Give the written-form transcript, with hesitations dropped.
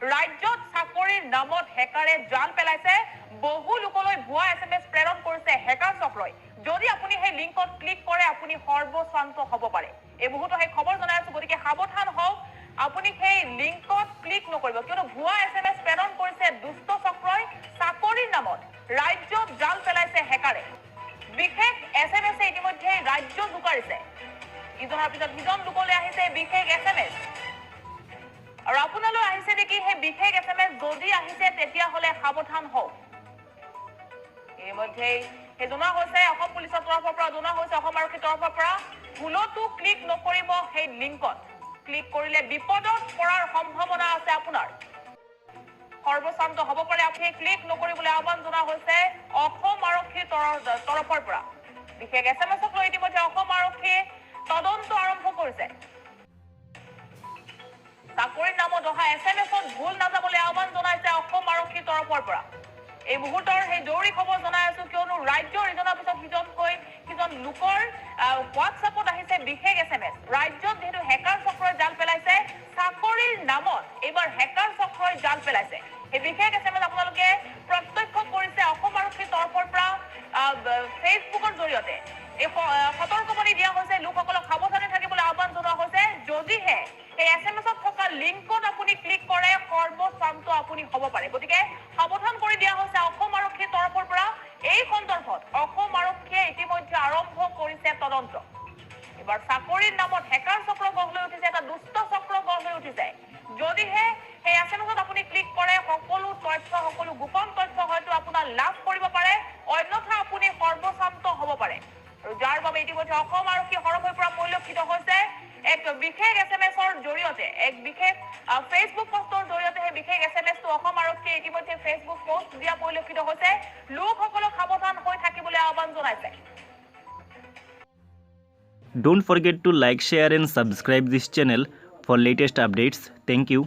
ৰাজ্যত চাকৰিৰ নামত হেকাৰে জাল পেলাইছে। বহু লোকলৈ ভুৱা এছএমএছ প্ৰেৰণ কৰিছে হেকাৰ চক্ৰই। যদি আপুনি সেই লিংকত ক্লিক কৰে, আপুনি সৰ্বস্বান্ত হ'ব পাৰে। এই মুহূৰ্তত সেই খবৰ জনাই আছো। গতিকে সাৱধান হওক, আপুনি সেই লিংকত ক্লিক নকৰিব, কিয়নো ভুৱা এছএমএছ প্ৰেৰণ কৰিছে দুষ্ট চক্ৰই। চাকৰিৰ নামত ৰাজ্যত জাল পেলাইছে হেকাৰে। বিশেষ এছএমএছে ইতিমধ্যে ৰাজ্য জোকাৰিছে। ইজনৰ পিছত সিজন লোকলৈ আহিছে বিশেষ এছএমএছ। আৰু আপোনালৈ আহিছে নেকি সেই বিশেষ এছএমএছ? যদি আহিছে, তেতিয়াহ'লে সাৱধান হওক। ইতিমধ্যেই সেই জনোৱা হৈছে, অসম পুলিচৰ তৰফৰ পৰা জনোৱা হৈছে, অসম আৰক্ষীৰ তৰফৰ পৰা, ভুলতো ক্লিক নকৰিব সেই লিংকত। ক্লিক কৰিলে বিপদত পৰাৰ সম্ভাৱনা আছে, আপোনাৰ সৰ্বস্বান্ত হ'ব পাৰে। আপুনি ক্লিক নকৰিবলৈ আহ্বান জনোৱা হৈছে অসম আৰক্ষীৰ তৰফৰ পৰা। বিশেষ এছএমএছক লৈ ইতিমধ্যে অসম আৰক্ষীয়ে তদন্ত আৰম্ভ কৰিছে। চাকৰিৰ নামত অহা এছএমএছত ভুল নাযাবলৈ আহ্বান জনাইছে অসম আৰক্ষীৰ তৰফৰ পৰা। এই মুহূৰ্তৰ সেই জৰুৰী খবৰ জনাই আছো, কিয়নো ৰাজ্যৰ ইজনৰ পিছত সিজনকৈ সিজন লোকৰ হোৱাটছএপত আহিছে বিশেষ এছএমএছ। ৰাজ্যত যিহেতু হেকাৰ চক্ৰই জাল পেলাইছে, চাকৰিৰ নামত এইবাৰ হেকাৰ চক্ৰই জাল পেলাইছে। সেই বিশেষ এছএমএছ আপোনালোকে প্ৰত্যক্ষ কৰিছে। অসম আৰক্ষীৰ তৰফৰ পৰা ফেচবুকৰ জৰিয়তে এই সতৰ্কবাণী দিয়া হৈছে। লোকসকলক সাৱধানে থাকিবলৈ আহ্বান জনোৱা হৈছে। যদিহে সেই এছএমএছত থকা লিংকত আপুনি ক্লিক কৰে, সৰ্বস্বান্ত আপুনি হ'ব পাৰে। গতিকে সাৱধান কৰি দিয়া হৈছে অসম আৰক্ষীৰ তৰফৰ পৰা। এই সন্দৰ্ভত অসম আৰক্ষীয়ে ইতিমধ্যে আৰম্ভ কৰিছে তদন্ত। এইবাৰ চাকৰিৰ নামত হেকাৰ চক্ৰ গঢ় লৈ উঠিছে, এটা দুষ্ট চক্ৰ গঢ় লৈ উঠিছে। যদিহে সেই এছএমএছত আপুনি ক্লিক কৰে, সকলো তথ্য, সকলো গোপন তথ্য হয়তো আপোনাৰ লাভ কৰিব পাৰে, অন্যথা আপুনি সৰ্বস্বান্ত হ'ব পাৰে। আৰু যাৰ বাবে ইতিমধ্যে অসম আৰক্ষী সৰব হৈ পৰা পৰিলক্ষিত হৈছে। এক বিশেষ এছএমএছৰ জৰিয়তে, এক বিশেষ ফেচবুক পোষ্টৰ জৰিয়তে সেই বিশেষ এছএমএছটো অসম আৰক্ষীয়ে ইতিমধ্যে ফেচবুক পোষ্ট দিয়া পৰিলক্ষিত হৈছে। লোকসকলক সাৱধান হৈ থাকিবলৈ আহ্বান জনাইছে। Don't forget to like, share and subscribe this channel for latest updates. Thank you.